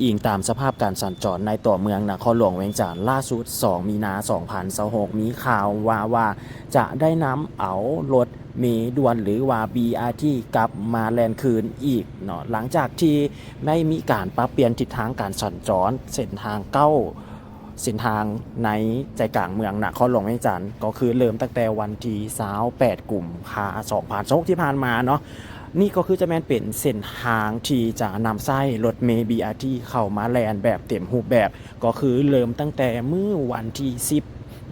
ອີງຕາມສະພາບການສັນຈອນໃນຕົວເມືອງນະຄອນຫຼວງວຽງຈັນ, ລ່າສຸດ ສອງ ມີນາ ສອງພັນຊາວຫົກ ມີຂ່າວວ່າ ວ່າຈະໄດ້ນຳເອົາລົດເມດ່ວນ ຫຼືວ່າ ບີອາທີ ກັບມາແລ່ນຄືນອີກເນາະ, ຫຼັງຈາກທີ່ໄດ້ມີການປັບປ່ຽນທິດທາງການສັນຈອນເສັ້ນທາງເກົ້າ ເສັ້ນທາງໃນໃຈກາງເມືອງນະຄອນຫຼວງວຽງຈັນ, ກໍຄືເລີ່ມຕັ້ງແຕ່ວັນທີຊາວແປດ ກຸມພາ ສອງພັນຊາວຫົກ ທີ່ຜ່ານມາເນາະ. ນີ້ກໍຄືຈະແມ່ນເປັນເສັ້ນທາງທີ່ຈະນຳໃຊ້ລົດເມ ບີອາທີ ເຂົ້າມາແລ່ນແບບເຕັມຮູບແບບ, ກໍຄືເລີ່ມຕັ້ງແຕ່ມື້ວັນທີສິບ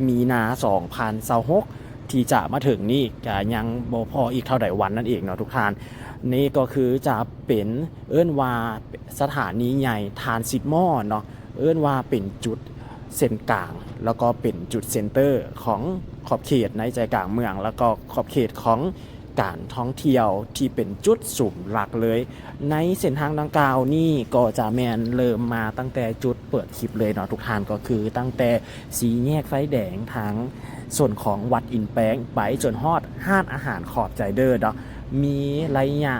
ມີນາ ສອງພັນຊາວຫົກ ທີ່ຈະມາເຖິງນີ້, ກະຍັງບໍ່ພໍອີກເທົ່າໃດວັນນັ້ນເອງເນາະທຸກທ່ານ. ນີ້ກໍຄືຈະເປັນ ເອີ້ນວ່າສະຖານີໃຫຍ່ transit mall ເນາະ, ເອີ້ນວ່າເປັນຈຸດເສັ້ນກາງ ແລ້ວກໍເປັນຈຸດເຊັນເຕີຂອງຂອບເຂດໃນໃຈກາງເມືອງ ແລ້ວກໍຂອບເຂດຂອງການທ່ອງທ່ຽວທີ່ເປັນຈຸດສຸມຫຼັກເລີຍ. ໃນເສັ້ນທາງດັ່ງກ່າວນີ້ກໍຈະແມ່ນເລີ່ມມາຕັ້ງແຕ່ຈຸດເປີດຄລິບເລີຍເນາະທຸກທ່ານ, ກໍຄືຕັ້ງແຕ່ສີ່ແຍກໄຟແດງທາງໂຊນຂອງວັດອິນແປງ ໄປຈົນຮອດຮ້ານອາຫານຂອບໃຈເດີເນາະ, ມີໄລຍະ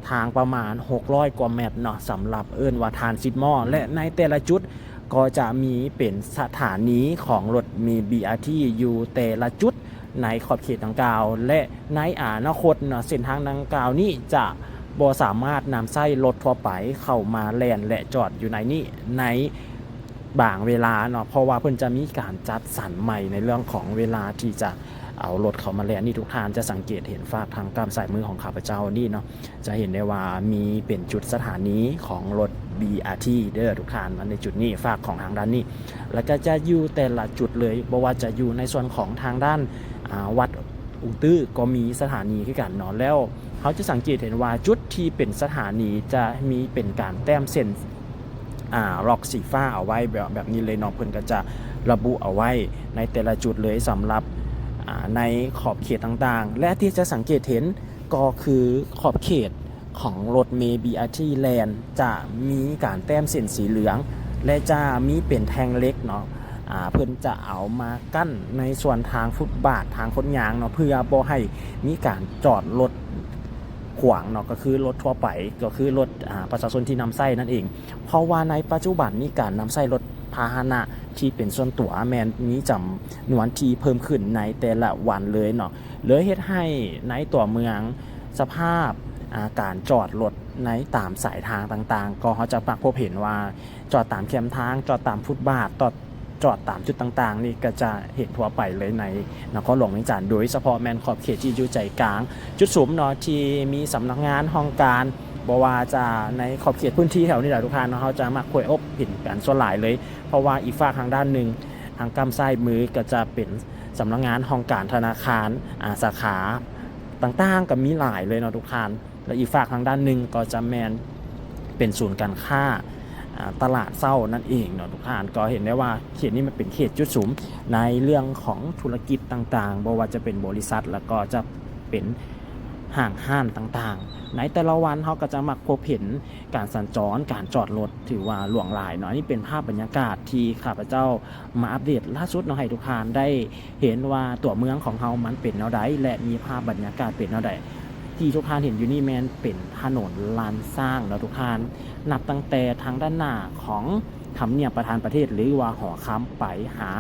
ທາງປະມານຫົກຮ້ອຍກວ່າແມັດເນາະ, ສຳລັບເອີ້ນວ່າ transit mall ແລະ ໃນແຕ່ລະຈຸດກໍຈະມີເປັນສະຖານີຂອງລົດເມ ບີອາທີ ຢູ່ແຕ່ລະຈຸດໃນຂອບເຂດດັ່ງກ່າວ ແລະ ໃນອະນາຄົດເນາະ ເສັ້ນທາງດັ່ງກ່າວນີ້ຈະບໍ່ສາມາດນຳໃຊ້ລົດທົ່ວໄປເຂົ້າມາແລ່ນ ແລະ ຈອດຢູ່ໃນນີ້ໃນບາງເວລາເນາະ, ເພາະວ່າເພິ່ນຈະມີການຈັດສັນໃໝ່ໃນເລື່ອງຂອງເວລາທີ່ຈະ ເອົາລົດເຂົ້າມາແລ່ນນີ້, ທຸກທ່ານຈະສັງເກດເຫັນຟາກທາງກ້ຳຊ້າຍມືຂອງຂ້າພະເຈົ້ານີ້ເນາະ, ຈະເຫັນໄດ້ວ່າມີເປັນຈຸດສະຖານີຂອງລົດ ບີອາທີ ເດີທຸກທ່ານ, ໃນຈຸດນີ້ ຟາກຂອງທາງດ້ານນີ້ ແລ້ວກໍຈະຢູ່ແຕ່ລະຈຸດເລີຍ, ບໍ່ວ່າຈະຢູ່ໃນສ່ວນຂອງທາງດ້ານ ອາ ວັດອຸຕື້ກໍມີສະຖານີຄືກັນເນາະ. ແລ້ວເຮົາຈະສັງເກດເຫັນວ່າຈຸດທີ່ເປັນສະຖານີຈະມີເປັນການແຕ້ມເສັ້ນ ອາ ລັອກສີຟ້າເອົາໄວ້ແບບ ແບບນີ້ເລີຍເນາະ, ເພິ່ນກໍຈະລະບຸເອົາໄວ້ໃນແຕ່ລະຈຸດເລີຍ ສຳລັບ ອາ ໃນຂອບເຂດຕ່າງໆ ແລະ ທີ່ຈະສັງເກດເຫັນກໍຄືຂອບເຂດຂອງລົດເມ ບີອາທີ ແລ່ນ ຈະມີການແຕ້ມເສັ້ນສີເຫຼືອງ ແລະ ຈະມີເປັນແທ່ງເຫຼັກເນາະ, ອາ ເພິ່ນຈະເອົາມາກັ້ນໃນສ່ວນທາງຟຸດບາດ ທາງຄົນຍ່າງເນາະ, ເພື່ອບໍ່ໃຫ້ມີການຈອດລົດຂວາງເນາະ, ກໍຄືລົດທົ່ວໄປ ກໍຄືລົດ ອາ ປະຊາຊົນທີ່ນຳໃຊ້ນັ້ນເອງ. ເພາະວ່າໃນປັດຈຸບັນນີ້ການນຳໃຊ້ລົດພາຫະນະທີ່ເປັນສ່ວນຕົວແມ່ນມີຈຳນວນທີ່ເພີ່ມຂຶ້ນໃນແຕ່ລະວັນເລີຍເນາະ, ເລີຍເຮັດໃຫ້ໃນຕົວເມືອງສະພາບ ອາ ການຈອດລົດໃນຕາມສາຍທາງຕ່າງໆ ກໍເຮົາຈະມັກພົບເຫັນວ່າຈອດຕາມແຄມທາງ, ຈອດຕາມຟຸດບາດ, ຈອດ ຈອດຕາມຈຸດຕ່າງໆ ນີ້ກໍຈະເຫັນທົ່ວໄປເລີຍໃນນະຄອນຫຼວງວຽງຈັນ, ໂດຍສະເພາະແມ່ນຂອບເຂດທີ່ຢູ່ໃຈກາງຈຸດສຸມເນາະ ທີ່ມີສຳນັກງານຫ້ອງການ ບໍ່ວ່າຈະໃນຂອບເຂດພື້ນທີ່ແຖວນີ້ແຫຼະທຸກທ່ານເນາະ, ເຮົາຈະມັກຄົຍພົບເຫັນກັນສ່ວນຫຼາຍເລີຍ, ເພາະວ່າອີກຟາກທາງດ້ານໜຶ່ງ ທາງກ້ຳຊ້າຍມືກໍຈະເປັນສຳນັກງານຫ້ອງການທະນາຄານ ອາ ສາຂາຕ່າງໆ ກໍມີຫຼາຍເລີຍເນາະທຸກທ່ານ. ແລະ ອີກຟາກທາງດ້ານໜຶ່ງກໍຈະແມ່ນເປັນສູນການຄ້າ ອາ ຕະຫຼາດເຊົ້ານັ້ນເອງເນາະທຸກທ່ານ. ກໍເຫັນໄດ້ວ່າເຂດນີ້ມັນເປັນເຂດຈຸດສຸມໃນເລື່ອງຂອງທຸລະກິດຕ່າງໆ, ບໍ່ວ່າຈະເປັນບໍລິສັດ ແລ້ວກໍຈະເປັນຫ້າງຮ້ານຕ່າງໆ. ໃນແຕ່ລະວັນເຮົາກໍຈະມັກພົບເຫັນການສັນຈອນ, ການຈອດລົດຖືວ່າຫຼວງຫຼາຍເນາະ. ອັນນີ້ເປັນພາບບັນຍາກາດທີ່ຂ້າພະເຈົ້າມາອັບເດດລ່າສຸດເນາະ ໃຫ້ທຸກທ່ານໄດ້ ເຫັນວ່າຕົວເມືອງຂອງເຮົາມັນເປັນແນວໃດ ແລະ ມີພາບບັນຍາກາດເປັນແນວໃດ. ທີ່ທຸກທ່ານເຫັນຢູ່ນີ້ແມ່ນເປັນຖະໜົນລານຊ້າງເນາະທຸກທ່ານ, ນັບຕັ້ງແຕ່ທາງດ້ານໜ້າຂອງທຳນຽບປະທານປະເທດ ຫຼືວ່າຫໍຄຳ ໄປຫາ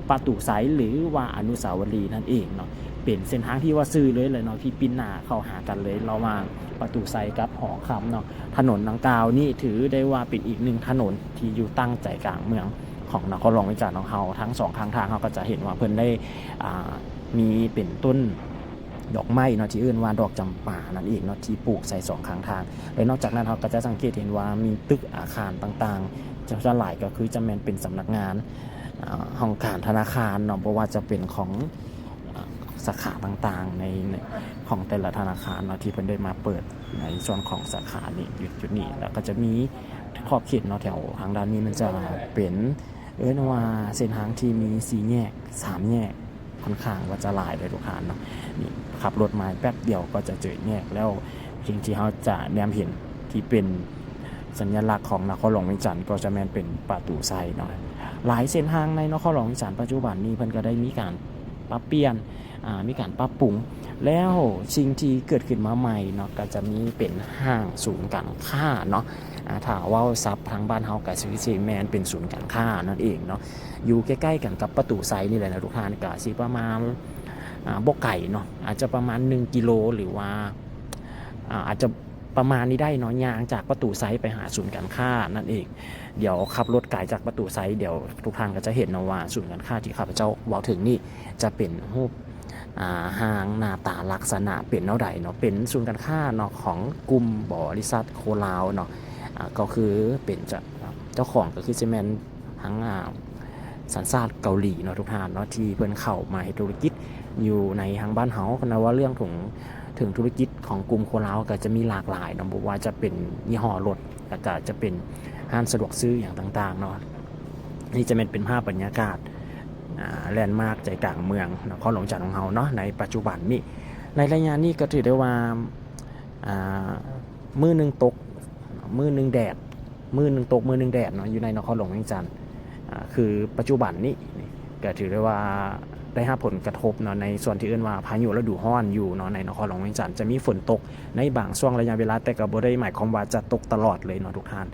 ປະຕູໄຊ ຫຼືວ່າອະນຸສາວະລີນັ້ນເອງເນາະ. ເປັນເສັ້ນທາງທີ່ວ່າຊື່ເລີຍແຫຼະເນາະ ທີ່ປິ່ນໜ້າເຂົ້າຫາກັນເລີຍ ລະຫວ່າງປະຕູໄຊກັບຫໍຄຳເນາະ. ຖະໜົນດັ່ງກ່າວນີ້ຖືໄດ້ວ່າເປັນອີກໜຶ່ງຖະໜົນທີ່ຢູ່ຕັ້ງໃຈກາງເມືອງ ຂອງນະຄອນຫຼວງວຽງຈັນຂອງເຮົາ. ທັງສອງຂ້າງທາງເຮົາກໍຈະເຫັນວ່າເພິ່ນໄດ້ ອ່າ ມີເປັນຕົ້ນດອກໄມ້ເນາະ ທີ່ເອີ້ນວ່າດອກຈຳປານັ້ນເອງເນາະ ທີ່ປູກໃສ່ສອງຂ້າງທາງ. ແລະ ນອກຈາກນັ້ນເຮົາກໍຈະສັງເກດເຫັນວ່າມີຕຶກອາຄານຕ່າງໆ ຈຳນວນຫຼາຍກໍຄືຈະແມ່ນເປັນສຳນັກງານ ອາ ຫ້ອງການທະນາຄານເນາະ, ບໍ່ວ່າຈະເປັນຂອງ ອາ ສາຂາຕ່າງໆ ໃນ ໃນ ຂອງແຕ່ລະທະນາຄານເນາະ ທີ່ເພິ່ນໄດ້ມາເປີດໃນສ່ວນຂອງສາຂານີ້ ຢູ່ຈຸດນີ້. ແລ້ວກໍຈະມີຂອບເຂດເນາະ ແຖວທາງດ້ານນີ້ມັນຈະເປັນ ເອີ້ນວ່າເສັ້ນທາງທີ່ມີສີ່ແຍກ ສາມແຍກ ຂ້ອນຂ້າງວ່າຈະຫຼາຍເລີຍທຸກທ່ານເນາະ. ນີ້ ຂັບລົດມາແປັບດຽວກໍຈະເຈີແຍກແລ້ວ. ສິ່ງທີ່ເຮົາຈະແນມເຫັນທີ່ເປັນສັນຍະລັກຂອງນະຄອນຫຼວງວຽງຈັນ ກໍຈະແມ່ນເປັນປະຕູໄຊເນາະ. ຫຼາຍເສັ້ນທາງໃນນະຄອນຫຼວງວຽງຈັນປັດຈຸບັນນີ້ ເພິ່ນກໍໄດ້ມີການ ປັບປ່ຽນ ອາ ມີການປັບປຸງ. ແລ້ວສິ່ງທີ່ເກີດຂຶ້ນມາໃໝ່ເນາະ ກໍຈະມີເປັນຫ້າງສູນການຄ້າເນາະ ອາ ຖ້າເວົ້າສັບທາງບ້ານເຮົາກໍຄືຊິແມ່ນເປັນສູນການຄ້ານັ້ນເອງເນາະ ຢູ່ໃກ້ໆກັນກັບປະຕູໄຊນີ້ແຫຼະນະທຸກທ່ານ ກໍຊິປະມານ ອາ ບໍ່ໄກເນາະ ອາດຈະປະມານໜຶ່ງກິໂລ ຫຼືວ່າ ອາ ອາດຈະປະມານນີ້ໄດ້ເນາະ ຍ່າງຈາກປະຕູໄຊໄປຫາສູນການຄ້ານັ້ນເອງ. ດຽວຂັບລົດກາຍຈາກປະຕູໄຊ ດຽວທຸກທ່ານກໍຈະເຫັນເນາະວ່າ ສູນການຄ້າທີ່ຂ້າພະເຈົ້າເວົ້າເຖິງນີ້ ຈະເປັນຮູບ ອາ ຮ່າງໜ້າຕາລັກສະນະເປັນແນວໃດເນາະ ເປັນສູນການຄ້າເນາະ ຂອງກຸ່ມບໍລິສັດໂຄລາວເນາະ ອາ ກໍຄືເປັນເຈົ້າ ເຈົ້າຂອງກໍຄືຊິແມ່ນ ທາງ ອາ ສັນຊາດເກົາຫຼີເນາະ ທຸກທ່ານເນາະ ທີ່ເພິ່ນເຂົ້າມາເຮັດທຸລະກິດຢູ່ໃນທາງບ້ານເຮົາ. ຄັນວ່າເລື່ອງເຖິງ ເຖິງທຸລະກິດຂອງກຸ່ມຄົນລາວກໍຈະມີຫຼາກຫຼາຍເນາະ ບໍ່ວ່າຈະເປັນຍີ່ຫໍ້ລົດ ແລ້ວກໍຈະເປັນຮ້ານສະດວກຊື້ຫຍັງຕ່າງໆເນາະ. ນີ້ຈະແມ່ນເປັນພາບບັນຍາກາດ ອາ ແລນມາກໃຈກາງເມືອງນະຄອນຫຼວງວຽງຈັນຂອງເຮົາເນາະ ໃນປັດຈຸບັນນີ້. ໃນໄລຍະນີ້ກໍຖືໄດ້ວ່າ ອາ ມື້ໜຶ່ງຕົກ ມື້ໜຶ່ງແດດ ມື້ໜຶ່ງຕົກ ມື້ໜຶ່ງແດດເນາະ ຢູ່ໃນນະຄອນຫຼວງວຽງຈັນ. ອາ ຄືປັດຈຸບັນນີ້ ນີ້ ກໍຖືໄດ້ວ່າໄດ້ຮັບຜົນກະທົບເນາະ ໃນສ່ວນທີ່ເອີ້ນວ່າພາຍຸລະດູຮ້ອນຢູ່ເນາະ ໃນນະຄອນຫຼວງວຽງຈັນ ຈະມີຝົນຕົກໃນບາງຊ່ວງໄລຍະເວລາ ແຕ່ກໍບໍ່ໄດ້ໝາຍຄວາມວ່າຈະຕົກຕະຫຼອດເລີຍເນາະທຸກທ່ານ.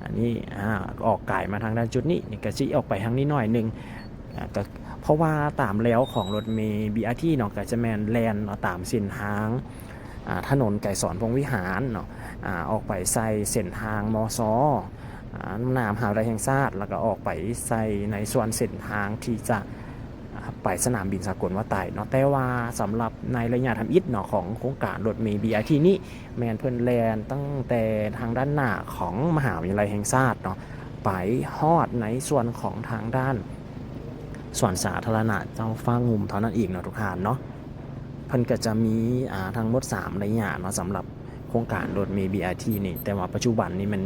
ອັນນີ້ ອາ ອອກກາຍມາທາງດ້ານຈຸດນີ້ ນີ້ກໍຊິອອກໄປທາງນີ້ໜ້ອຍໜຶ່ງ ອາ ກໍເພາະວ່າຕາມແລວຂອງລົດເມ ບີອາທີ ເນາະ ກໍຈະແມ່ນແລ່ນເນາະ ຕາມເສັ້ນທາງ ອາ ຖະໜົນໄກສອນພົມວິຫານເນາະ ອາ ອອກໄປໃສ່ເສັ້ນທາງ ມຊ ອາ ນ້ຳມະຫາວິທະຍາໄລແຫ່ງຊາດ ແລ້ວກໍອອກໄປໃສ່ໃນສ່ວນເສັ້ນທາງທີ່ຈະ ອາ ໄປສະໜາມບິນສາກົນວັດໄຕເນາະ. ແຕ່ວ່າສຳລັບໃນໄລຍະທຳອິດເນາະ ຂອງໂຄງການລົດເມ ບີອາທີ ນີ້ ແມ່ນເພິ່ນແລ່ນຕັ້ງແຕ່ທາງດ້ານໜ້າຂອງມະຫາວິທະຍາໄລແຫ່ງຊາດເນາະ ໄປຮອດໃນສ່ວນຂອງທາງດ້ານສວນສາທາລະນະເຈົ້າຟ້າງຸ່ມເທົ່ານັ້ນເອງເນາະທຸກທ່ານເນາະ. ເພິ່ນກໍຈະມີ ອາ ທັງໝົດສາມໄລຍະເນາະ ສຳລັບໂຄງການລົດເມ ບີອາທີ ນີ້ ແຕ່ວ່າປັດຈຸບັນນີ້ມັນ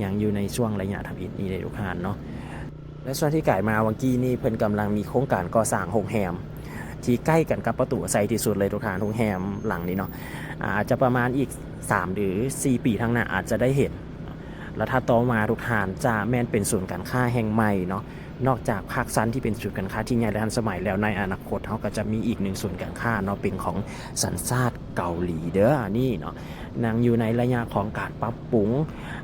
ຍັງຢູ່ໃນຊ່ວງໄລຍະທຳອິດນີ້ເດ້ທຸກທ່ານເນາະ. ແລະ ສ່ວນທີ່ກາຍມາຫວ່າງກີ້ນີ້ ເພິ່ນກຳລັງມີໂຄງການກໍ່ສ້າງໂຮງແຮມທີ່ໃກ້ກັນກັບປະຕູໄຊທີ່ສຸດເລີຍທຸກທ່ານ ໂຮງແຮມຫຼັງນີ້ເນາະ ອາ ອາດຈະປະມານອີກສາມ ຫຼື ສີ່ປີທາງໜ້າອາດຈະໄດ້ເຫັນ. ແລ້ວຖັດຕໍ່ມາທຸກທ່ານ ຈະແມ່ນເປັນສູນການຄ້າແຫ່ງໃໝ່ເນາະ ນອກຈາກພາກຊັນທີ່ເປັນສູນການຄ້າທີ່ໃຫຍ່ ແລະ ທັນສະໄໝແລ້ວ ໃນອະນາຄົດເຮົາກໍຈະມີອີກໜຶ່ງສູນການຄ້າເນາະ ເປັນຂອງສັນຊາດເກົາຫຼີເດີ້ ອັນນີ້ເນາະ ຍັງຢູ່ໃນໄລຍະຂອງການປັບປຸງ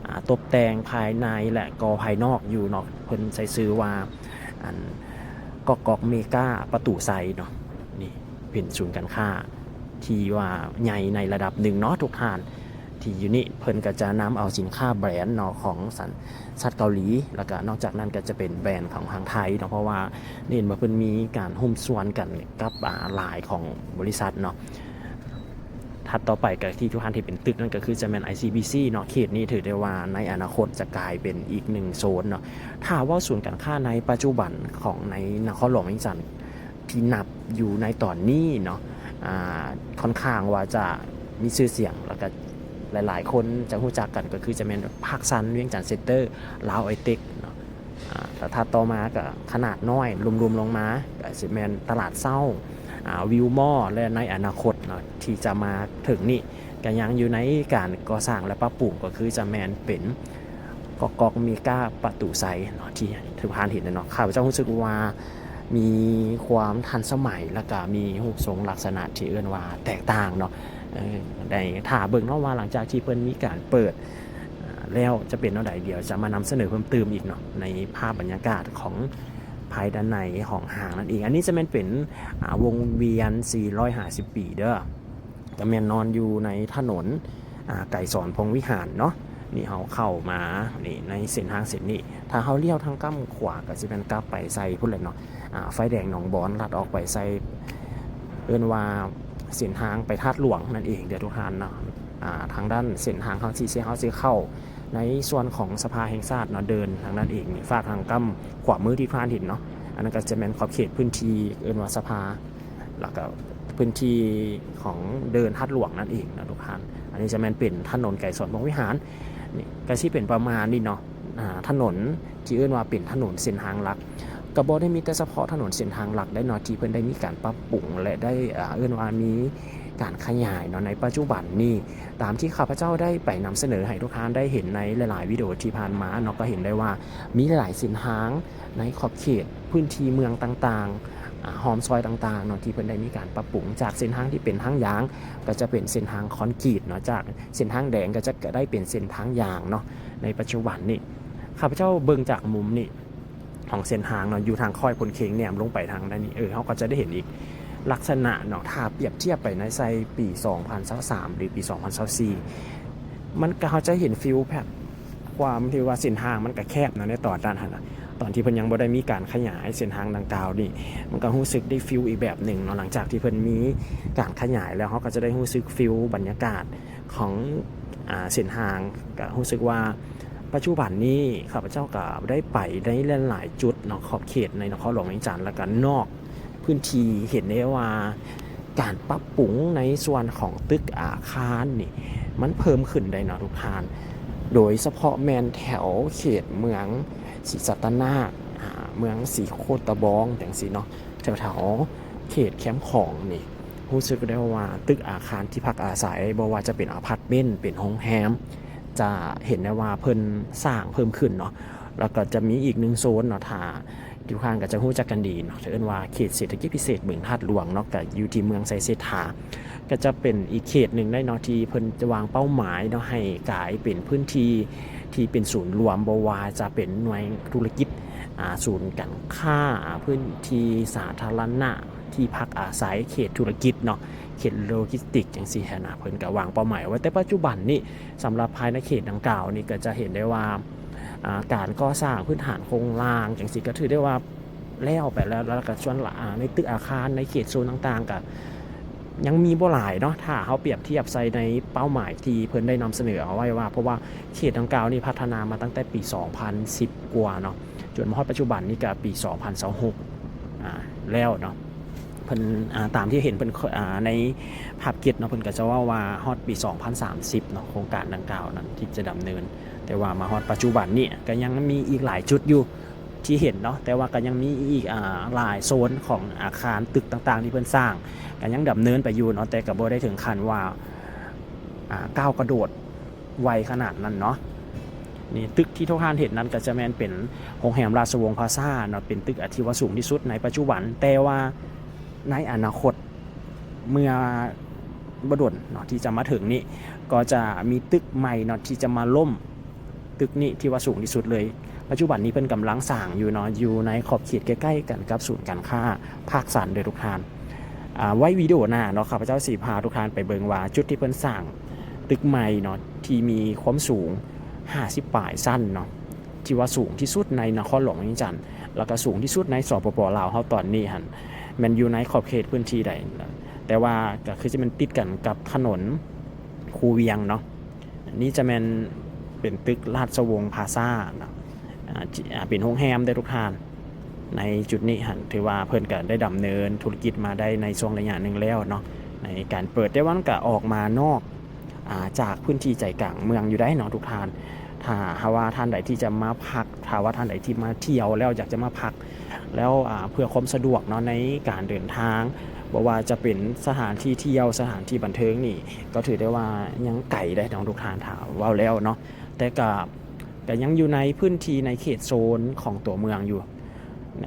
ອາ ຕົບແຕ່ງພາຍໃນ ແລະ ກໍພາຍນອກຢູ່ເນາະ. ເພິ່ນໃຊ້ຊື່ວ່າ ອັນ ກອກກອກເມກາປະຕູໄຊເນາະ ນີ້ເປັນສູນການຄ້າທີ່ວ່າໃຫຍ່ໃນລະດັບໜຶ່ງເນາະທຸກທ່ານ. ທີ່ຢູ່ນີ້ເພິ່ນກໍຈະນຳເອົາສິນຄ້າແບຣນເນາະ ຂອງສັນຊາດເກົາຫຼີ ແລ້ວກໍນອກຈາກນັ້ນກໍຈະເປັນແບຣນຂອງທາງໄທເນາະ ເພາະວ່າເຫັນວ່າເພິ່ນມີການຫຸ້ມສ່ວນກັນກັບ ອາ ຫຼາຍຂອງບໍລິສັດເນາະ. ຖັດຕໍ່ໄປກໍທີ່ທຸກທ່ານເຫັນເປັນຕຶກນັ້ນກໍຄືຈະແມ່ນ ໄອຊີບີຊີ ເນາະ. ເຂດນີ້ຖືໄດ້ວ່າໃນອະນາຄົດຈະກາຍເປັນອີກໜຶ່ງໂຊນເນາະ. ຖ້າເວົ້າສູນການຄ້າໃນປັດຈຸບັນຂອງໃນນະຄອນຫຼວງວຽງຈັນ ທີ່ນັບຢູ່ໃນຕອນນີ້ເນາະ ອາ ຄ່ອນຂ້າງວ່າຈະມີຊື່ສຽງ ແລ້ວກໍຫຼາຍໆຄົນຈະຮູ້ຈັກກັນ ກໍຄືຈະແມ່ນພາກຊັນວຽງຈັນເຊັນເຕີ ລາວໄອເຕັກເນາະ. ອາ ແລ້ວຖັດຕໍ່ມາກໍຂະໜາດນ້ອຍ ລວມໆລົງມາ ກໍຊິແມ່ນຕະຫຼາດເຊົ້າ ອາ ວິວມໍ ແລະ ໃນອະນາຄົດເນາະ ທີ່ຈະມາເຖິງນີ້ ກໍຍັງຢູ່ໃນການກໍ່ສ້າງ ແລະ ປັບປຸງ ກໍຄືຈະແມ່ນເປັນ ກອກກອກເມກາປະຕູໄຊເນາະ ທີ່ທຸກທ່ານເຫັນເນາະ. ຂ້າພະເຈົ້າຮູ້ສຶກວ່າມີຄວາມທັນສະໄໝ ແລ້ວກະມີຮູບຊົງລັກສະນະທີ່ເອີ້ນວ່າແຕກຕ່າງເນາະ. ເອີ ໄດ້ຖ້າເບິ່ງເນາະວ່າຫຼັງຈາກທີ່ເພິ່ນມີການເປີດ ອາ ແລ້ວຈະເປັນແນວໃດ ດຽວຈະມານຳສະເໜີເພີ່ມຕື່ມອີກເນາະ ໃນພາບບັນຍາກາດຂອງພາຍດ້ານໃນຂອງຫ້າງນັ້ນເອງ. ອັນນີ້ຈະແມ່ນເປັນ ອາ ວົງວຽນສີ່ຮ້ອຍຫ້າສິບປີເດີ້. ກໍແມ່ນນອນຢູ່ໃນຖະໜົນ ອາ ໄກສອນພົມວິຫານເນາະ. ນີ້ເຮົາເຂົ້າມານີ້ໃນເສັ້ນທາງເສັ້ນນີ້ ຖ້າເຮົາລ້ຽວທາງກ້ຳຂວາກໍຊິແມ່ນກັບໄປໃສ່ພຸ້ນແຫຼະເນາະ ອາ ໄຟແດງໜອງບອນ ລັດອອກໄປໃສ່ ເອີ້ນວ່າເສັ້ນທາງໄປທາດຫຼວງນັ້ນເອງເດີ້ທຸກທ່ານເນາະ. ອາ ທາງດ້ານເສັ້ນທາງເຮົາທີ່ ເຮົາຊິເຂົ້າໃນສ່ວນຂອງສະພາແຫ່ງຊາດເນາະ ເດີ່ນທາງນັ້ນເອງ. ນີ້ຟາກທາງກ້ຳຂວາມືທີ່ທ່ານເຫັນເນາະ ອັນນັ້ນກໍຈະແມ່ນຂອບເຂດພື້ນທີ່ເອີ້ນວ່າສະພາ ແລ້ວກໍພື້ນທີ່ຂອງເດີ່ນທາດຫຼວງນັ້ນເອງເນາະທຸກທ່ານ. ອັນນີ້ຈະແມ່ນເປັນຖະໜົນໄກສອນພົມວິຫານ ນີ້ກໍຊິເປັນປະມານນີ້ເນາະ ອາ ຖະໜົນທີ່ເອີ້ນວ່າເປັນຖະໜົນເສັ້ນທາງຫຼັກ ກໍບໍ່ໄດ້ມີແຕ່ສະເພາະຖະໜົນເສັ້ນທາງຫຼັກໄດ້ເນາະ ທີ່ເພິ່ນໄດ້ມີການປັບປຸງ ແລະ ໄດ້ ອາ ເອີ້ນວ່າມີການຂະຫຍາຍເນາະ. ໃນປັດຈຸບັນນີ້ ຕາມທີ່ຂ້າພະເຈົ້າໄດ້ໄປນຳສະເໜີໃຫ້ທຸກທ່ານໄດ້ເຫັນໃນຫຼາຍໆວິດີໂອທີ່ຜ່ານມາເນາະ ກໍເຫັນໄດ້ວ່າມີຫຼາຍເສັ້ນທາງ ໃນຂອບເຂດພື້ນທີ່ເມືອງຕ່າງ ອ່າ ຮ່ອມຊອຍຕ່າງໆເນາະ ທີ່ເພິ່ນໄດ້ມີການປັບປຸງ ຈາກເສັ້ນທາງທີ່ເປັນທາງຢາງ ກໍຈະເປັນເສັ້ນທາງຄອນກຣີດເນາະ ຈາກເສັ້ນທາງແດງກໍຈະໄດ້ເປັນເສັ້ນທາງຢາງເນາະ. ໃນປັດຈຸບັນນີ້ ຂ້າພະເຈົ້າເບິ່ງຈາກມຸມນີ້ຂອງເສັ້ນທາງເນາະ ຢູ່ທາງຄ້ອຍໂພນເຄັງ ແນມລົງໄປທາງດ້ານນີ້ ເອີ ເຮົາກໍຈະໄດ້ເຫັນອີກລັກສະນະເນາະ ຖ້າປຽບທຽບໄປໃນໃສ່ປີສອງພັນຊາວສາມ ຫຼື ປີສອງພັນຊາວສີ່ ມັນກໍ ເຮົາຈະເຫັນຟີລແບບ ຄວາມທີ່ວ່າເສັ້ນທາງມັນກະແຄບເນາະ ໃນຕອນນັ້ນຫັ້ນນະ ຕອນທີ່ເພິ່ນຍັງບໍ່ໄດ້ມີການຂະຫຍາຍເສັ້ນທາງດັ່ງກ່າວນີ້ ມັນກະຮູ້ສຶກໄດ້ຟີລອີກແບບໜຶ່ງເນາະ. ຫຼັງຈາກທີ່ເພິ່ນມີການຂະຫຍາຍແລ້ວ ເຮົາກໍຈະໄດ້ຮູ້ສຶກຟີລບັນຍາກາດຂອງ ອ່າ ເສັ້ນທາງ ກະຮູ້ສຶກວ່າປັດຈຸບັນນີ້ ຂ້າພະເຈົ້າກະໄດ້ໄປໃນຫຼາຍໆຈຸດເນາະ ຂອບເຂດໃນນະຄອນຫຼວງວຽງຈັນ ແລ້ວກະນອກ ພື້ນທີ່ ເຫັນໄດ້ວ່າການປັບປຸງໃນສ່ວນຂອງຕຶກອາຄານນີ້ ມັນເພີ່ມຂຶ້ນໄດ້ເນາະທຸກທ່ານ, ໂດຍສະເພາະແມ່ນແຖວເຂດເມືອງສີສັດຕະນາກ ອາ ເມືອງສີໂຄດຕະບອງ ຈັ່ງຊີ້ເນາະ, ແຖວໆເຂດແຄມຂອງນີ້ ຮູ້ສຶກໄດ້ວ່າຕຶກອາຄານທີ່ພັກອາໄສ ບໍ່ວ່າຈະເປັນອາພາດເມັນ ເປັນໂຮງແຮມ ຈະເຫັນໄດ້ວ່າເພິ່ນສ້າງເພີ່ມຂຶ້ນເນາະ. ແລ້ວກໍຈະມີອີກໜຶ່ງໂຊນເນາະ ຖ້າ ທຸກທ່ານກໍຈະຮູ້ຈັກກັນດີເນາະ ເອີ້ນວ່າເຂດເສດຖະກິດພິເສດບຶງທາດຫຼວງເນາະ, ກໍຢູ່ທີ່ເມືອງໄຊເສດຖາ ກໍຈະເປັນອີກເຂດໜຶ່ງໄດ້ເນາະ ທີ່ເພິ່ນຈະວາງເປົ້າໝາຍເນາະ ໃຫ້ກາຍເປັນພື້ນທີ່ທີ່ເປັນສູນລວມ, ບໍ່ວ່າຈະເປັນໜ່ວຍທຸລະກິດ ອາ ສູນການຄ້າ ອາ ພື້ນທີ່ສາທາລະນະ ທີ່ພັກອາໄສ, ເຂດທຸລະກິດເນາະ, ເຂດໂລຈິສຕິກ ຈັ່ງຊີ້ຫັ້ນນະ. ເພິ່ນກໍວາງເປົ້າໝາຍໄວ້, ແຕ່ປັດຈຸບັນນີ້ ສຳລັບພາຍໃນເຂດດັ່ງກ່າວນີ້ ກໍຈະເຫັນໄດ້ວ່າ ອາ ການກໍ່ສ້າງພື້ນຖານໂຄງລ່າງຈັ່ງຊີ້ ກໍຖືໄດ້ວ່າແລ້ວໄປແລ້ວ, ແລ້ວກໍສ່ວນ ອາ ໃນຕຶກອາຄານໃນເຂດໂຊນຕ່າງໆ ກໍຍັງມີບໍ່ຫຼາຍເນາະ ຖ້າເຮົາປຽບທຽບໃສ່ໃນເປົ້າໝາຍທີ່ເພິ່ນໄດ້ນຳສະເໜີເອົາໄວ້ວ່າ ເພາະວ່າເຂດດັ່ງກ່າວນີ້ພັດທະນາມາຕັ້ງແຕ່ປີສອງພັນສິບກວ່າເນາະ ຈົນມາຮອດປັດຈຸບັນນີ້ກໍປີສອງພັນຊາວຫົກ ອາ ແລ້ວເນາະ. ເພິ່ນ ອາ ຕາມທີ່ເຫັນເພິ່ນ ອາ ໃນພາບເກັດເນາະ ເພິ່ນກໍຈະເວົ້າວ່າຮອດປີສອງພັນສາມສິບເນາະ ໂຄງການດັ່ງກ່າວນັ້ນທີ່ຈະດຳເນີນ, ແຕ່ວ່າມາຮອດປັດຈຸບັນນີ້ກໍຍັງມີອີກຫຼາຍຈຸດຢູ່ທີ່ເຫັນເນາະ, ແຕ່ວ່າກໍຍັງມີອີກ ອາ ຫຼາຍໂຊນຂອງອາຄານຕຶກຕ່າງໆທີ່ເພິ່ນສ້າງ ກໍຍັງດຳເນີນໄປຢູ່ເນາະ, ແຕ່ກໍບໍ່ໄດ້ເຖິງຂັ້ນວ່າ ອາ ກ້າວກະໂດດໄວຂະໜາດນັ້ນເນາະ. ນີ້ ຕຶກທີ່ທຸກທ່ານເຫັນນັ້ນກໍຈະແມ່ນເປັນໂຮງແຮມລາຊະວົງພາຊາເນາະ, ເປັນຕຶກ ອາ ທີ່ວ່າສູງທີ່ສຸດໃນປັດຈຸບັນ, ແຕ່ວ່າໃນອະນາຄົດ ເມື່ອບໍ່ດົນເນາະ ທີ່ຈະມາເຖິງນີ້ ກໍຈະມີຕຶກໃໝ່ເນາະ ທີ່ຈະມາລົ້ມຕຶກນີ້ທີ່ວ່າສູງທີ່ສຸດເລີຍ. ປັດຈຸບັນນີ້ເພິ່ນກຳລັງສ້າງຢູ່ເນາະ ຢູ່ໃນຂອບເຂດໃກ້ໆກັນກັບສູນການຄ້າພາກສັນເດີທຸກທ່ານ. ອາ ໄວ້ວິດີໂອໜ້າເນາະ ຂ້າພະເຈົ້າຊິພາທຸກທ່ານໄປເບິ່ງວ່າຈຸດທີ່ເພິ່ນສ້າງຕຶກໃໝ່ເນາະ ທີ່ມີຄວາມສູງຫ້າສິບປາຍຊັ້ນເນາະ ທີ່ວ່າສູງທີ່ສຸດໃນນະຄອນຫຼວງວຽງຈັນ ແລ້ວກໍສູງທີ່ສຸດໃນ ສປປ ລາວເຮົາຕອນນີ້ຫັ້ນ ແມ່ນຢູ່ໃນຂອບເຂດພື້ນທີ່ໃດ, ແຕ່ວ່າກໍຄືຈະແມ່ນຕິດກັນກັບຖະໜົນຄູວຽງເນາະ. ນີ້ຈະແມ່ນເປັນຕຶກລາຊະວົງພາຊາເນາະ ອາ ເປັນໂຮງແຮມເດີທຸກທ່ານ. ໃນຈຸດນີ້ຫັ້ນ ຖືວ່າເພິ່ນກໍໄດ້ດຳເນີນທຸລະກິດມາໄດ້ໃນຊ່ວງໄລຍະໜຶ່ງແລ້ວເນາະ ໃນການເປີດ, ແຕ່ວ່າມັນກໍອອກມານອກ ອາ ຈາກພື້ນທີ່ໃຈກາງເມືອງຢູ່ໃດເນາະທຸກທ່ານ. ຖ້າຫາກວ່າທ່ານໃດທີ່ຈະມາພັກ ຖ້າວ່າທ່ານໃດທີ່ມາທ່ຽວແລ້ວຢາກຈະມາພັກ ແລ້ວ ອາ ເພື່ອຄວາມສະດວກເນາະ ໃນການເດີນທາງ ບໍ່ວ່າຈະເປັນສະຖານທີ່ທ່ຽວ ສະຖານທີ່ບັນເທີງນີ້ ກໍຖືໄດ້ວ່າຍັງໄກເດ້ເນາະທຸກທ່ານ ຖ້າເວົ້າແລ້ວເນາະ, ແຕ່ກໍ ກໍຍັງຢູ່ໃນພື້ນທີ່ໃນເຂດໂຊນຂອງຕົວເມືອງຢູ່ນ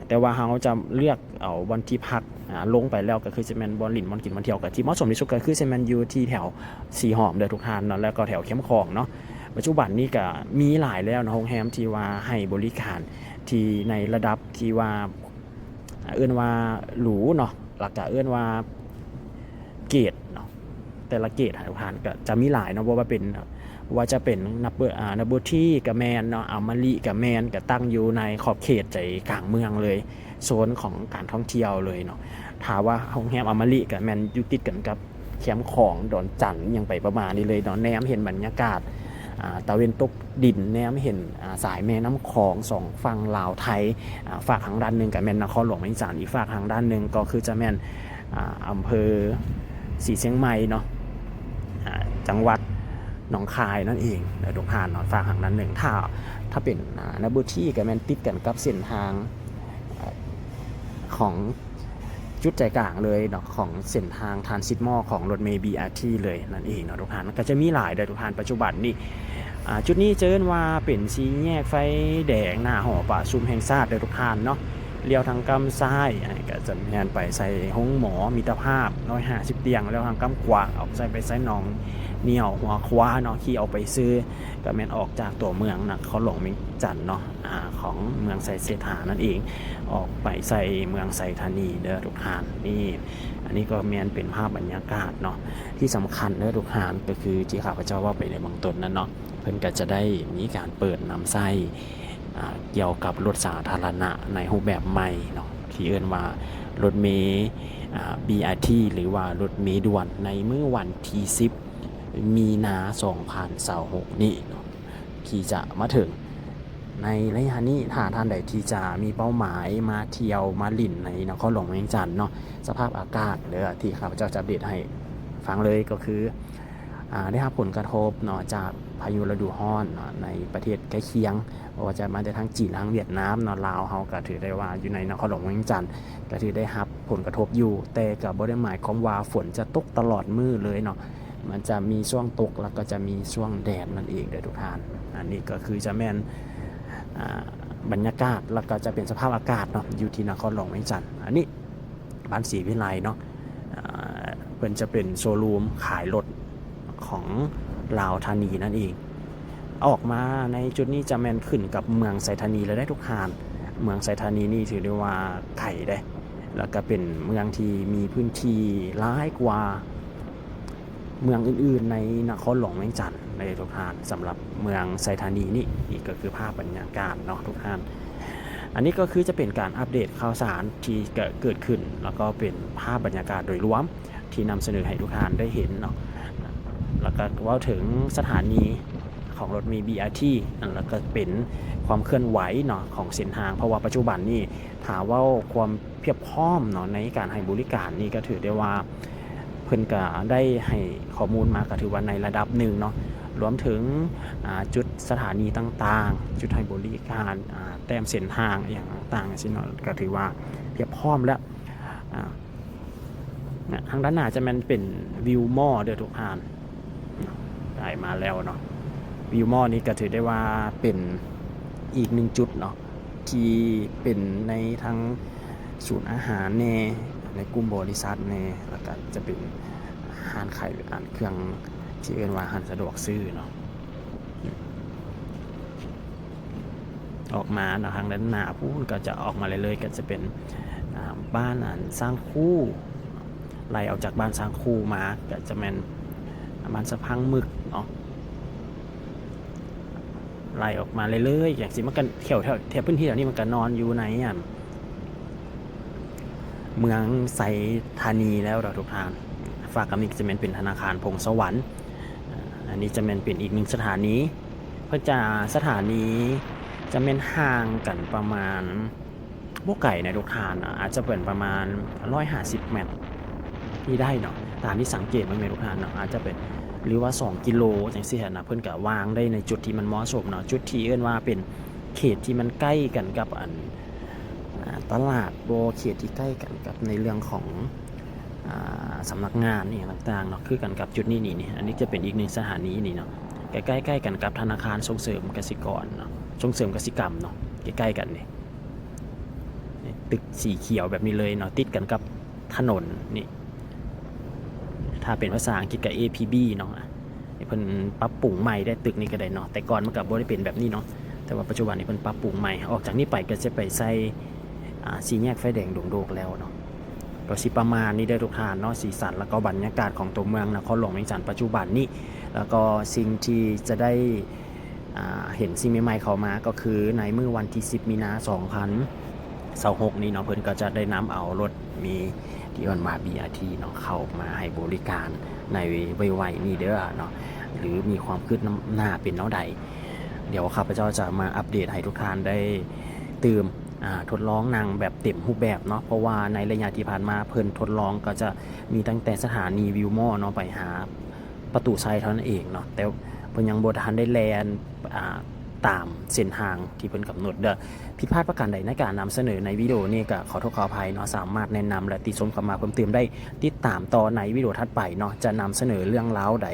ະ, ແຕ່ວ່າເຮົາຈະເລືອກເອົາບ່ອນທີ່ພັກ ອາ ລົງໄປແລ້ວ ກໍຄືຈະແມ່ນບ່ອນຫຼິ້ນ ບ່ອນກິນ ບ່ອນທ່ຽວ ກໍທີ່ເໝາະສົມທີ່ສຸດ ກໍຄືຈະແມ່ນຢູ່ທີ່ແຖວສີຫອມເດີທຸກທ່ານເນາະ ແລ້ວກໍແຖວແຄມຂອງເນາະ. ປັດຈຸບັນນີ້ກໍມີຫຼາຍແລ້ວເນາະ ໂຮງແຮມທີ່ວ່າໃຫ້ບໍລິການທີ່ໃນລະດັບທີ່ວ່າ ເອີ້ນວ່າຫຼູເນາະ ແລ້ວກະເອີ້ນວ່າເກດເນາະ, ແຕ່ລະເກດຫັ້ນ ທ່ານ ກະຈະມີຫຼາຍເນາະ ບໍ່ວ່າເປັນ ບໍ່ວ່າຈະເປັນ Noble ອາ Noble Tea ກະແມ່ນເນາະ, ອາມາລິກະແມ່ນ, ກະຕັ້ງຢູ່ໃນຂອບເຂດໃຈກາງເມືອງເລີຍ, ໂຊນຂອງການທ່ອງທ່ຽວເລີຍເນາະ. ຖ້າວ່າໂຮງແຮມອາມາລິກະແມ່ນຢູ່ຕິດກັນກັບ ແຄມຂອງດອນຈັນ ຫຍັງໄປປະມານນີ້ເລີຍເນາະ, ແນມເຫັນບັນຍາກາດ ອາ ຕາເວັນຕົກດິນ, ແນມເຫັນ ອາ ສາຍແມ່ນ້ຳຂອງສອງຝັ່ງລາວໄທ, ອາ ຟາກທາງດ້ານໜຶ່ງກໍແມ່ນນະຄອນຫຼວງວຽງຈັນ, ອີກຟາກທາງດ້ານໜຶ່ງກໍຄືຈະແມ່ນ ອາ ອຳເພີສີຊຽງໃໝ່ເນາະ, ອາ ຈັງຫວັດໜອງຄາຍນັ້ນເອງເດີທຸກທ່ານເນາະ, ຟາກທາງດ້ານໜຶ່ງ. ຖ້າ ຖ້າເປັນ ອາ ນະບູທີກໍແມ່ນຕິດກັນກັບເສັ້ນທາງ ອາ ຂອງ ຈຸດໃຈກາງເລີຍເນາະ ຂອງເສັ້ນທາງທຣານຊິດມໍຂອງລົດເມບີອາທີເລີຍນັ້ນເອງເນາະທຸກທ່ານ. ກໍຈະມີຫຼາຍເດີທຸກທ່ານ, ປັດຈຸບັນນີ້ ອາ ຈຸດນີ້ຈະເອີ້ນວ່າເປັນສີ່ແຍກໄຟແດງໜ້າຫໍປະຊຸມແຫ່ງຊາດເດີທຸກທ່ານເນາະ. ລ້ຽວທາງກ້ຳຊ້າຍ ກໍຈະແມ່ນໄປໃສ່ໂຮງໝໍມິດຕະພາບ ຮ້ອຍຫ້າສິບຕຽງ, ລ້ຽວທາງກ້ຳຂວາ ອອກຊ້າຍໄປໃສ່ໜອງໜ້ຽວ ຫົວຂວາເນາະ, ຂີ່ອອກໄປຊື່ ກໍແມ່ນອອກຈາກຕົວເມືອງນະຄອນຫຼວງວຽງຈັນເນາະ, ອາ ຂອງເມືອງໄຊເສດຖານັ້ນເອງ, ອອກໄປໃສ່ເມືອງໄຊທານີເດີທຸກທ່ານ. ນີ້ ອັນນີ້ກໍແມ່ນເປັນພາບບັນຍາກາດເນາະ ທີ່ສຳຄັນເດີທຸກທ່ານ, ກໍຄືທີ່ຂ້າພະເຈົ້າເວົ້າໄປໃນເບື້ອງຕົ້ນນັ້ນເນາະ, ເພິ່ນກໍຈະໄດ້ມີການເປີດນຳໃຊ້ ອາ ກ່ຽວກັບລົດສາທາລະນະໃນຮູບແບບໃໝ່ເນາະ ທີ່ເອີ້ນວ່າລົດເມ ອາ ບີອາທີ ຫຼືວ່າລົດເມດ່ວນ ໃນມື້ວັນທີສິບ ມີນາ ສອງພັນຊາວຫົກນີ້ເນາະ ທີ່ຈະມາເຖິງ. ໃນໄລຍະນີ້ ຖ້າທ່ານໃດທີ່ຈະມີເປົ້າໝາຍມາທ່ຽວມາຫຼິ້ນໃນນະຄອນຫຼວງວຽງຈັນເນາະ, ສະພາບອາກາດເດີ ທີ່ຂ້າພະເຈົ້າຈະອັບເດດໃຫ້ຟັງເລີຍ ກໍຄື ອາ ໄດ້ຮັບຜົນກະທົບເນາະ ຈາກພາຍຸລະດູຮ້ອນເນາະ ໃນປະເທດໃກ້ຄຽງ, ບໍ່ວ່າຈະມາແຕ່ທາງຈີນ ທາງຫວຽດນາມເນາະ, ລາວເຮົາກໍຖືໄດ້ວ່າຢູ່ໃນນະຄອນຫຼວງວຽງຈັນ ກໍຖືໄດ້ຮັບຜົນກະທົບຢູ່, ແຕ່ກໍບໍ່ໄດ້ໝາຍຄວາມວ່າຝົນຈະຕົກຕະຫຼອດມື້ເລີຍເນາະ, ມັນຈະມີຊ່ວງຕົກ ແລ້ວກໍຈະມີຊ່ວງແດດນັ້ນເອງເດີທຸກທ່ານ. ອັນນີ້ກໍຄືຈະແມ່ນ ອາ ບັນຍາກາດ ແລ້ວກໍຈະເປັນສະພາບອາກາດເນາະ ຢູ່ທີ່ນະຄອນຫຼວງວຽງຈັນ. ອັນນີ້ ບ້ານສີວິໄລເນາະ, ອາ ເພິ່ນຈະເປັນໂຊຣູມຂາຍລົດຂອງລາວທານີນັ້ນເອງ. ອອກມາໃນຈຸດນີ້ຈະແມ່ນຂຶ້ນກັບເມືອງໄຊທານີແລ້ວເດ້ທຸກທ່ານ. ເມືອງໄຊທານີນີ້ຖືໄດ້ວ່າໄກເດ້, ແລ້ວກໍເປັນເມືອງທີ່ມີພື້ນທີ່ຫຼາຍກວ່າ ເມືອງອື່ນໆໃນນະຄອນຫຼວງວຽງຈັນເດ້ທຸກທ່ານ, ສຳລັບເມືອງໄຊທານີນີ້. ນີ້ກໍຄືພາບບັນຍາກາດເນາະທຸກທ່ານ. ອັນນີ້ກໍຄືຈະເປັນການອັບເດດຂ່າວສານທີ່ເກີດຂຶ້ນ ແລ້ວກໍເປັນພາບບັນຍາກາດໂດຍລວມທີ່ນຳສະເໜີໃຫ້ທຸກທ່ານໄດ້ເຫັນເນາະ, ແລ້ວກໍເວົ້າເຖິງສະຖານີຂອງລົດເມບີອາທີ ແລ້ວກໍເປັນຄວາມເຄື່ອນໄຫວເນາະຂອງເສັ້ນທາງ, ເພາະວ່າປັດຈຸບັນນີ້ຖ້າເວົ້າຄວາມ ພຽບພ້ອມເນາະ ໃນການໃຫ້ບໍລິການນີ້ ກໍຖືໄດ້ວ່າເພິ່ນກໍໄດ້ໃຫ້ຂໍ້ມູນມາ ກໍຖືວ່າໃນລະດັບໜຶ່ງເນາະ, ລວມເຖິງ ອາ ຈຸດສະຖານີຕ່າງໆ, ຈຸດໃຫ້ບໍລິການ, ອາ ແຕ້ມເສັ້ນທາງອີ່ຫຍັງຕ່າງໆ ຈັ່ງຊີ້ເນາະ, ກໍຖືວ່າພຽບພ້ອມແລ້ວ. ອາ ທາງດ້ານໜ້າຈະແມ່ນເປັນວິວມໍເດີທຸກທ່ານ. ໄດ້ມາແລ້ວເນາະ, ວິວມໍນີ້ກໍຖືໄດ້ວ່າເປັນອີກໜຶ່ງຈຸດເນາະ ທີ່ເປັນໃນທັງສູນອາຫານແດ່ ໃນກຸ່ມບໍລິສັດແດ່ ແລ້ວກໍຈະເປັນຮ້ານຂາຍ ຮ້ານເຄື່ອງທີ່ເອີ້ນວ່າຮ້ານສະດວກຊື້ເນາະ. ອອກມາເນາະ ທາງດ້ານໜ້າພຸ້ນກໍຈະອອກມາເລື້ອຍໆ ກໍຈະເປັນ ອາ ບ້ານ ອັນ ຊ້າງຄູ, ໄລ່ອອກຈາກບ້ານຊ້າງຄູມາ ກໍຈະແມ່ນບ້ານສະພັງໝຶກເນາະ, ໄລ່ອອກມາເລື້ອຍໆ ຈັ່ງຊີ້. ມັນກໍແຖວ ແຖວ ແຖວພື້ນທີ່ແຖວນີ້ ມັນກໍນອນຢູ່ໃນ ອັນ ເມືອງໄຊທານີແລ້ວເນາະທຸກທ່ານ. ຟາກກັບນີ້ຈະແມ່ນເປັນທະນາຄານພົງສະຫວັນ, ອັນນີ້ຈະແມ່ນເປັນອີກໜຶ່ງສະຖານີ. ເພິ່ນຈະ ສະຖານີຈະແມ່ນຫ່າງກັນປະມານ ບໍ່ໄກນະທຸກທ່ານ, ອາດຈະເປັນປະມານຮ້ອຍຫ້າສິບແມັດນີ້ໄດ້ເນາະ, ຕາມທີ່ສັງເກດເບິ່ງເນາະທຸກທ່ານເນາະ, ອາດຈະເປັນ ຫຼືວ່າສອງກິໂລຈັ່ງຊີ້ຫັ້ນນະ. ເພິ່ນກະວາງໄດ້ໃນຈຸດທີ່ມັນເໝາະສົມເນາະ, ຈຸດທີ່ເອີ້ນວ່າເປັນເຂດທີ່ມັນໃກ້ກັນກັບ ອັນ ອາ ຕະຫຼາດບໍ, ເຂດທີ່ໃກ້ກັນກັບໃນເລື່ອງຂອງ ອາ ສຳນັກງານອີ່ຫຍັງຕ່າງໆເນາະ, ຄືກັນກັບຈຸດນີ້ນີ້. ອັນນີ້ຈະເປັນອີກໜຶ່ງສະຖານີນີ້ເນາະ, ໃກ້ໆກັນກັບທະນາຄານສົ່ງເສີມກະສິກອນເນາະ, ສົ່ງເສີມກະສິກຳເນາະ, ໃກ້ໆກັນນີ້. ຕຶກສີຂຽວແບບນີ້ເລີຍເນາະ, ຕິດກັນກັບຖະໜົນນີ້. ຖ້າເປັນພາສາອັງກິດກໍ ເອ ພີ ບີ ເນາະ, ເພິ່ນປັບປຸງໃໝ່ໄດ້ ຕຶກນີ້ກໍໄດ້ເນາະ, ແຕ່ກ່ອນມັນກໍບໍ່ໄດ້ເປັນແບບນີ້ເນາະ, ແຕ່ວ່າປັດຈຸບັນນີ້ເພິ່ນປັບປຸງໃໝ່. ອອກຈາກນີ້ໄປກໍຈະໄປໃສ່ ອາ ສີ່ແຍກໄຟແດງດົງໂດກແລ້ວເນາະ. ກໍຊິປະມານນີ້ເດີທຸກທ່ານເນາະ, ສີສັນ ແລ້ວກໍບັນຍາກາດຂອງຕົວເມືອງນະຄອນຫຼວງວຽງຈັນປັດຈຸບັນນີ້, ແລ້ວກໍສິ່ງທີ່ຈະໄດ້ ອາ ເຫັນສິ່ງໃໝ່ໆເຂົ້າມາ ກໍຄືໃນມື້ວັນທີສິບ ມີນາ ສອງພັນຊາວຫົກນີ້ເນາະ, ເພິ່ນກໍຈະໄດ້ນຳເອົາລົດເມທີ່ເອີ້ນວ່າ ບີອາທີ ເນາະ ເຂົ້າມາໃຫ້ບໍລິການໃນໄວໆນີ້ເດີເນາະ, ຫຼືມີຄວາມຄືບໜ້າເປັນແນວໃດ ດຽວຂ້າພະເຈົ້າຈະມາອັບເດດໃຫ້ທຸກທ່ານໄດ້ຕື່ມ ອາ ທົດລອງນັ່ງແບບເຕັມຮູບແບບເນາະ, ເພາະວ່າໃນໄລຍະທີ່ຜ່ານມາເພິ່ນທົດລອງກໍຈະມີຕັ້ງແຕ່ສະຖານີວິວມໍເນາະ ໄປຫາ ປະຕູໄຊເທົ່ານັ້ນເອງເນາະ, ແຕ່ເພິ່ນຍັງບໍ່ທັນໄດ້ແລ່ນ ອາ ຕາມເສັ້ນທາງທີ່ເພິ່ນກຳນົດເດີ. ຜິດພາດປະການໃດໃນການນຳສະເໜີໃນວິດີໂອນີ້ກໍຂໍໂທດຂໍອະໄພເນາະ, ສາມາດແນະນຳ ແລະ ຕິຊົມເຂົ້າມາເພີ່ມຕື່ມໄດ້. ຕິດຕາມຕໍ່ໃນວິດີໂອຖັດໄປເນາະ, ຈະນຳສະເໜີເລື່ອງລາວໃດ